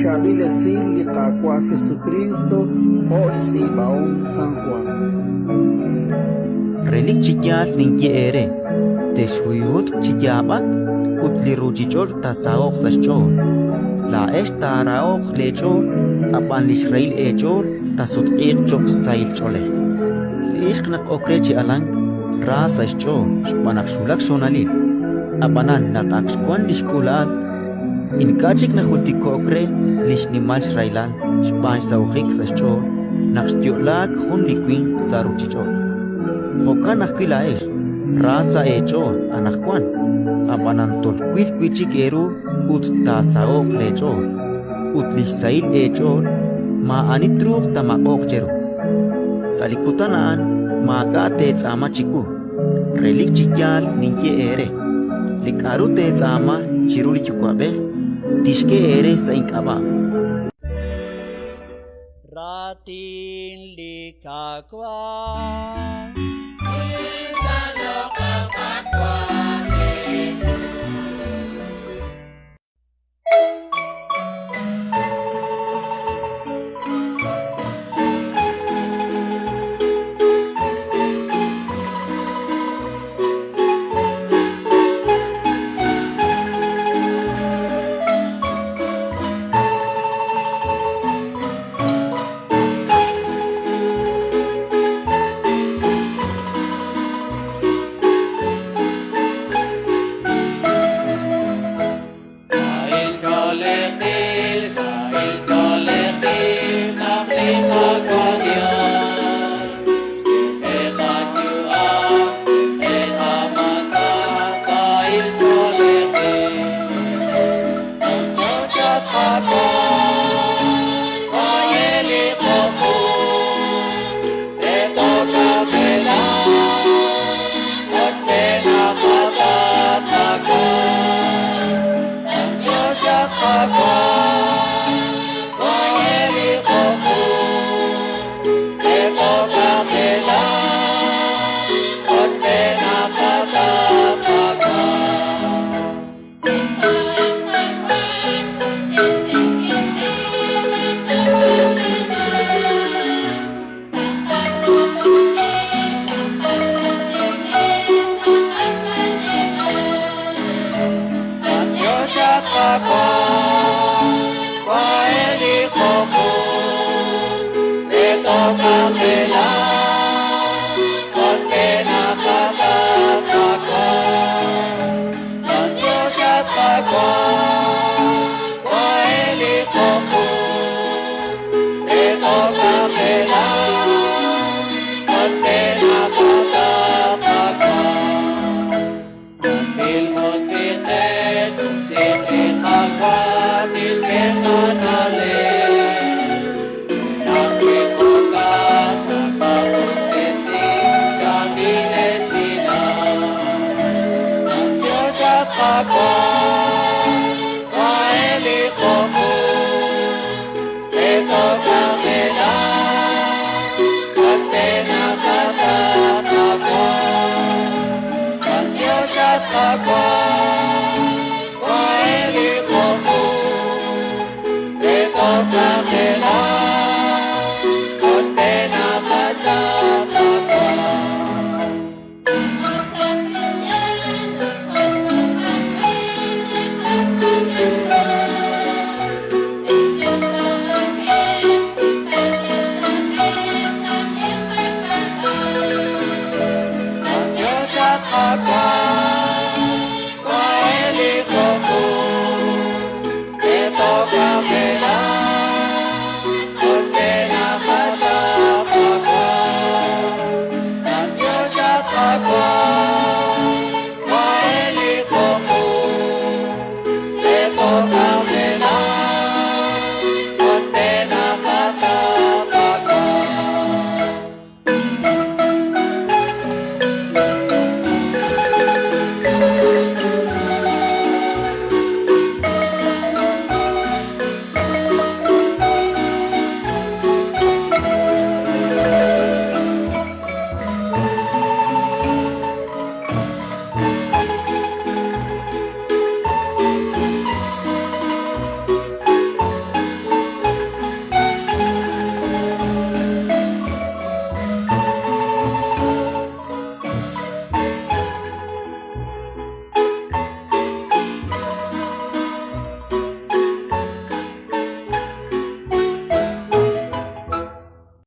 Xchaab'il Esil li Qaawa' Jesukriist jo' xtz'iib'ahom San Jwan. Relik chi yaal ninye eere, texhuyhutq chi yaab'ak ut li ruuchich'och' taasaho'q sa' xch'ool. Laa'ex taaraho'q leech'ool, ab'an li xrahil eech'ool taasutq'iiq cho'q sahil ch'oolej. Li ixq naq ok re chi alank, ra sa' xch'ool xb'aan naq xwulak xhonalil. Ab'anan naq ak xwank li xk'uula'al, ink'a' chik najultiko'k re li xnimal xrahilal xb'aan xsahojik sa' xch'ool naq xyo'laak jun li winq sa' ruuchich'och'. Jo'kan ajwi' laa'ex, ra sa' eech'ool anaqwan, ab'anan tolwil wi' chik eeru ut taasaho'q leech'ool, ut li xsahil eech'ool maa'ani truuq taamaq'oq cheru. Sa' li kutan a'an maak'a' teetz'aama chiwu. Relik chi yaal ninye eere, li k'aru teetz'aama chiru li Yuwa'b'ej, tixk'e eere sa' ink'ab'a'. Raatin li Qaawa'. Sahil ch'oolejil, sahil ch'oolejil naq li Qaawa' Dios xk'e qayu'am, xk'e qamaatan, sahil ch'oolejil. Yo'yo chaq Qaawa', waye li qoqu, re took'anjelaq.